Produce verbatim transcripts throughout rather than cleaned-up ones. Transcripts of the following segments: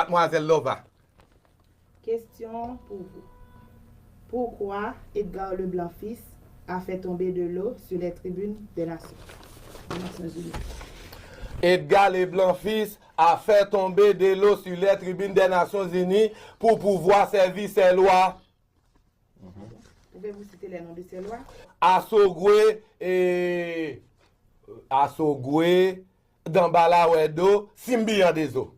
Madmwazèl Lova. Question pour vous. Pourquoi Edgar Leblanc Fils a fait tomber de l'eau sur les tribunes des nations, des Nations Unies? Edgar Leblanc Fils a fait tomber de l'eau sur les tribunes des Nations Unies pour pouvoir servir ses lois. Pouvez-vous citer les noms de ces lois? Asogwe, e, Asogwe, Danbala Wedo, Simbiyan Dezo.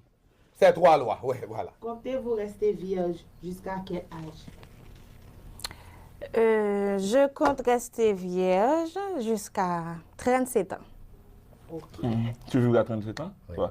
Ces trois lois, ouais, voilà. Comptez-vous rester vierge jusqu'à quel âge? Euh, je compte rester vierge jusqu'à trente-sept ans. Ok. Tu vivras trente-sept ans? Ouais.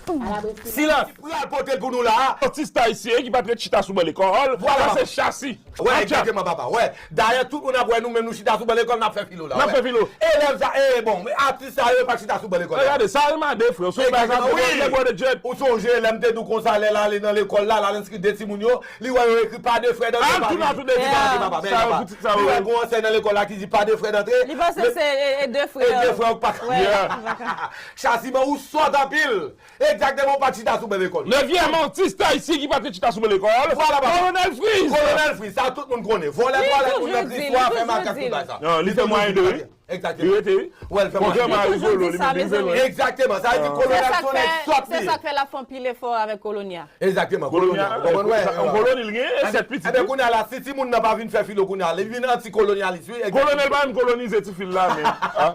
À l'abri Silans! Ki pral pote l pou nou la a? Atis ayisyen ki pa t ret chita sou ban lekòl. Vwala. Sa se Chasi. Wè, egzakteman, papa. Wè. Dayè, tout moun ap wè nou menm nou chita sou ban lekòl, n ap fè filo la. N ap fè filo. Elèv sa, e bon, men atis sa yo pa chita sou ban lekòl. Gade, sa yo mande, frè. Sou bagay sa, Egzakteman, wi. Nèg wè de jet. Ou sonje, lè m te di w konsa, lè l ale nan lekòl la, l al enskri de timoun yo, li wè yo ekri pa de frè dantre. Al tou nan tou de Li pa di papa, men Sa yo papa. fouti sa Li wè yo. Gon ansèy nan lekòl la ki di pa de frè dantre. Li panse se e, e de frè. E de frè ou pa. Wè, Yeah. li pa ka. Chasiman, ou sòt anpil. Egzakteman, ou pa t chita sou ban lekòl. Nevyèm atis ayisyen ki pa t chita sou ban lekòl. Vwala, papa. Kolonèl Friz. Kolonèl Friz, sa tout moun konnen. Vòlè twalèt moun nan Kriswa fè makak tout bagay sa. Non, li fè mwayen de, wi. Li Egzakteman. rete, wi. Wè, l fè mwayen. Kontrèman a Rigolo, li Toujou di sa, li mezanmi. vle. Egzakteman, sa vle di Ah. kolonèl Se sa k Sonèk fè, sòt se li. sa k fè l ap fè anpil efò avèk kolonya. Egzakteman, Kolonya, kolonya. Konprann, wè, sa- wè. Koloni, li gen e sèt pitit. Ebyen, kounye a la, si timoun nan pa vin fè filo kounye a, li vin anti-kolonyalis, wi. Egzakteman. Kolonèl pa menm kolonize ti fil la, men. Ah.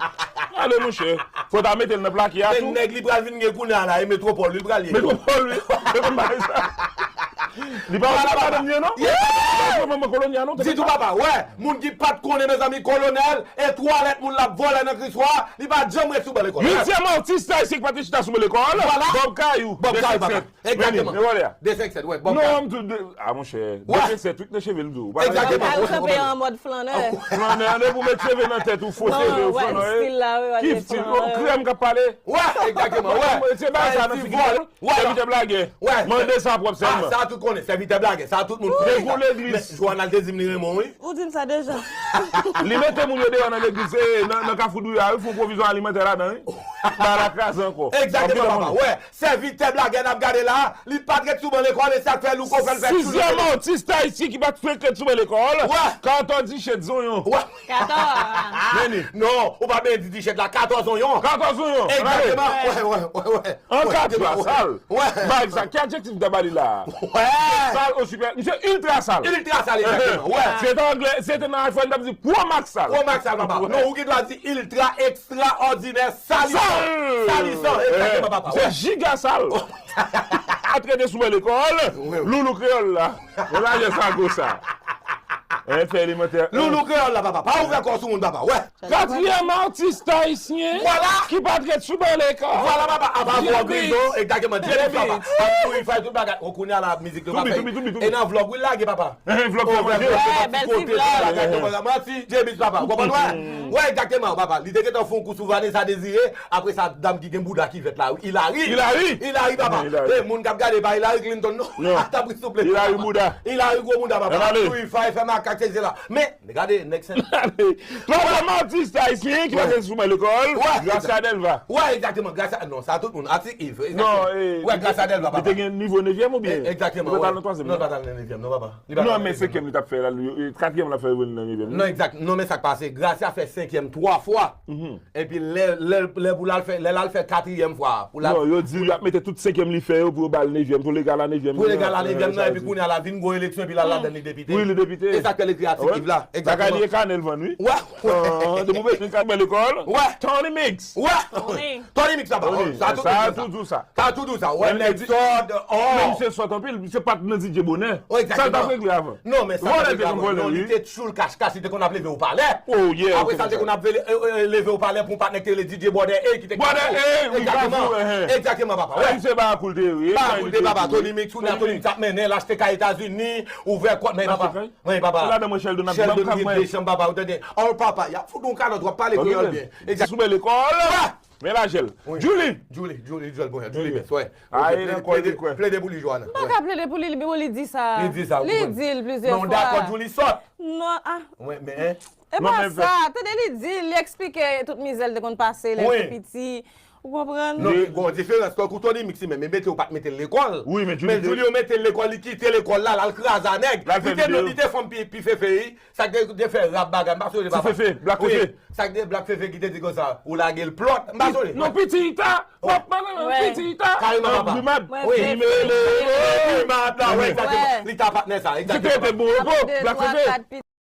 Gade, monchè. Fò ta mete l nan plaki a Men tou. Nèg li pral vin gen kounye a la, e metwopòl, li pral ye. Metwopòl, wi. Se konn bagay sa. Li pa wè madanm li, non? Li pa wè manman kolonya, non? Di tou papa, wè, moun ki pa t konnen, mezanmi, kolonèl, e twalèt moun l ap vòlè nan Kriswa, li pa janm ret sou ban lekòl. Huitième artiste ayisyen ki pa t chita sou ban lekòl. Vwala. Bob Kayou. Bob Kayou, papa. Egzakteman. Men vòlè a. De senk sèt, wè, Bob Non, Kayou. M tou de, ah, monchè. Wè. De senk sèt, wi, te cheve l tou. Egzakteman. Kayou kanpe an mòd flannè. Flannè, an pou met cheve nan tèt ou, fo Non, cheve ou, wè, flannè. stil la, wi, wè, Ki de stil? flannè. Krèm k ap pale. Wè, egzakteman, wè. Se bagay sa nan figi. Wè. Sèvitè blagè. Wè. Mande sa pwòp Ah, sèlman. sa tout konnen, sèvitè blagè, sa tout moun konnen. Depi legliz. Men, Joanal te di m li renmen w, wi. Ou di m sa deja. Li mete moun yo deyò nan legliz, e, nan, nan Kafou Douyè, wi, fon pwovizyon alimantè ladan, wi. Ba la kraze ankò. Egzakteman, papa. Wè, sèvitè blagè n ap gade la, li pa t ret sou ban lekòl, e sa k fè Louko fè l fè. Sizyèm artist ayisyen ki pa t frekante sou ban lekòl. Wè. Katò Dichèt Zonyon. Wè. Katò. Men li. Non, ou pa byen di Dichèt la, Katò Zonyon. Katò Zonyon. Egzakteman. Wè, wè, wè, wè. An Wè, katò, wè. Sal. Wè. Ba egzak. Ki adjektif w ta ba li la? Wè. Sal o siprè. Misye iltra sal. Iltra sal, egzakteman. Wè. Se te anglè, se te nan iPhone, m t ap di Pro Max sal. Pro Max sal, papa. Non, ou gen dwa di iltra, ekstraòdinè, salisan. Sal. Salisan, egzakteman, papa. Se Wè. Jiga sal. A trete sou ban lekòl, Wi. Loulou Kreyòl la. Mwen la jè sa gwo sa. An fè elemantè. Loulou Kreyòl la, papa. Pa ouvè kò sou moun, papa. Wè. Katriyèm artist ayisyen Vwala. Ki pa t ret sou ban lekòl. Vwala, papa. Apa vlòg Djebis. Wi, egzakteman. Djebis, papa. Djebis. Ap kouri fè tout bagay. O, kounye a la, mizik yo Toubi, pa fè. toubi, toubi, toubi. E nan vlòg, wi, l lage, papa. Vlòg O, fè manje. vlòg, Wè, papa, bèl ti kote, ti vlòg. Tout bagay, tout bagay. Manti, Djebis, papa. Ou konprann, wè? Wè, egzakteman, papa. Li te gentan fè yon kou sou Vanessa Désiré. Apre sa, dam ki gen bouda ki vèt la, wi. Hilary. Hilary. Hilary, papa. Hilary. E moun k ap gade pa Hillary Clinton, non. Non. Ata pri souple. Hilary bouda. Hilary gwo bouda, papa. Ann ale. Wi, fay fè makak, se la. Men, gade, nèg sen. Twazyèm artist ayisyen ki pa t sou ban lekòl, Wè. Gracia Delva. Wè, egzakteman. Gracia, non, sa tout moun. Atik Yves. Non, e, Wè, Gracia Delva, li te papa. gen nivo nevyèm oubyen? E, egzakteman. Li pa t Wè. al nan twazyèm, Non, non? pa t al nan nevyèm, non, papa. Li pa t Non, al nan men nevyèm. senkyèm li t ap fè la, li- katriyèm l ap fè vin nan nevyèm. Non, egzak. Non, men sa k pase. Gracia fè senkyèm twa fwa. Epi lè, lè, lè pou l al fè, lè l al fè katriyèm fwa a, pou l al Non, yo di y ap mete tout senkyèm li fè yo pou yo ba l nevyèm, pou l egal a nevyèm. Pou l egal a nevyèm nan, Sa epi di. kounye a la vin gwo eleksyon, epi l al ladan li depite. Wi, li depite. E sa k fè l ekri atik Yves la. Bagay li Egzakteman. E kanè l vann, wi. Wè. Ah, depi w bezwen kal ban lekòl. Wè. Tony Mix. Wè. Tony. Tony Mix, papa. Tony, Sa tou sa di tou sa. di sa. Sa tou di sa. Wè, Men nèg li- sòd, Men oh. misye sòt anpil, misye pa t nan D J bonè. Oh, egzakteman. Sa l t ap regle avan. Non, men sa Vòlè l l te te konn vòlè, non, li wi. Te tchoul kach kach, li te konn ap leve o palè. Oh, yeah, Apre sa, l te konn ap vele, e, e, leve o palè pou patnè k te rele D J Bòdè, e ki te Bòdè, e, wi, Egzakteman. Kafou, eh, eh. Egzakteman, papa. Wè, Wè. misye ba koul te, wi. Ba koul te, papa. Tony Mix, ou nan Tony Mix ap mennen, l achte kay Etazini, ouvè kòt, men papa. Achte kay? Mwen, papa. Ou ladan mwen, Sheldon ap Sheldon ban m gen mwen. De chanm, papa. Ou tande? Oh, papa, y ap fout yon kalòt, w ap pale kreyòl byen. Egzak. Sou bèl lekòl. Wè. Men lajèl. Wi. Julie. Julie, Julie, Julie, bon, Julie, best, wè. Ah, Ok, e nan plede, kòl li, plede, kwè. Plede pou li, Joanna. M pa ka plede pou li, bon, li di sa. Li di sa, Li ou di l plizyè Non, dakò, fwa. Julie sòt. Non, ah. Mwen, men, hein? E Non, pa men sa, tande li di, li eksplike tout mizè l te konn pase lè l Wi. te piti. Ou konprann? Non, men gon diferans. Tankou Tony Mix li menm, li mete yo pa t mete l lekòl. Wi, men Men Julio mete l lekòl, li kite lekòl la, l al kraze a nèg. L al Li fè te non, videyo. Li te fanm pi, pi fefe, wi. Sa k te, te fè rap bagay, m pa sonje Ti Fefe, Black Fefe. Sa k te Black Fefe ki te di konsa, ou lage l plòt, m pa sonje. Non, Piti Ita. W ap pale nan Wi. Piti Ita. Kareman, Nan papa. Grimad. Mwen Wi. fè- Grimad. Grimad la, wi, Wi. egzakteman. Wi. Li ta patnè sa, Se te egzakteman. te bon repo. De, Black twa, Fefe. Kat piti.